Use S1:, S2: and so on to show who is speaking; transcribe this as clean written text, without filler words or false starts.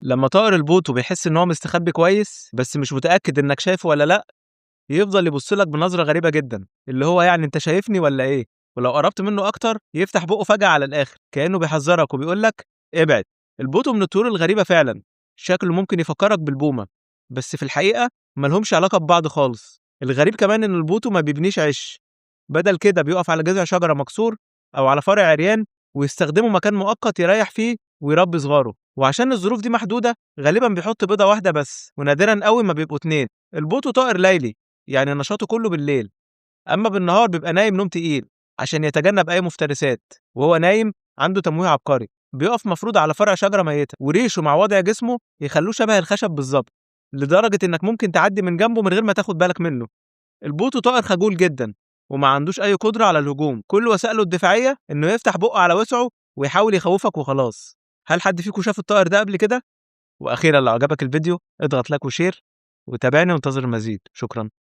S1: لما طائر البوتو بيحس إن هو مستخبي كويس بس مش متأكد إنك شايفه ولا لأ، يفضل يبص لك بنظرة غريبة جدا، اللي هو يعني أنت شايفني ولا إيه؟ ولو قربت منه أكتر يفتح بقه فجأة على الآخر كأنه بيحذرك وبيقول لك ابعد. البوتو من الطيور الغريبة فعلا، شكله ممكن يفكرك بالبومة بس في الحقيقة ملهمش علاقة ببعض خالص. الغريب كمان إن البوتو ما بيبنيش عش، بدل كده بيقف على جذع شجرة مكسور أو على فرع عريان ويستخدمه مكان مؤقت يريح فيه ويربي صغاره. وعشان الظروف دي محدودة غالبا بيحط بيضة واحدة بس، ونادرا قوي ما بيبقوا اتنين. البوتو طائر ليلي، يعني نشاطه كله بالليل، أما بالنهار بيبقى نايم نوم تقيل عشان يتجنب أي مفترسات. وهو نايم عنده تمويه عبقري، بيقف مفروض على فرع شجرة ميتة، وريشه مع وضع جسمه يخلوه شبه الخشب بالظبط، لدرجة إنك ممكن تعدي من جنبه من غير ما تاخد بالك منه. البوتو طائر خجول جدا وما عندوش أي قدرة على الهجوم، كل وسائله الدفاعية إنه يفتح بقه على وسعه ويحاول يخوفك وخلاص. هل حد فيكم شاف الطائر ده قبل كده؟ وأخيرا لو عجبك الفيديو اضغط like و share وتابعني وانتظر المزيد. شكرا.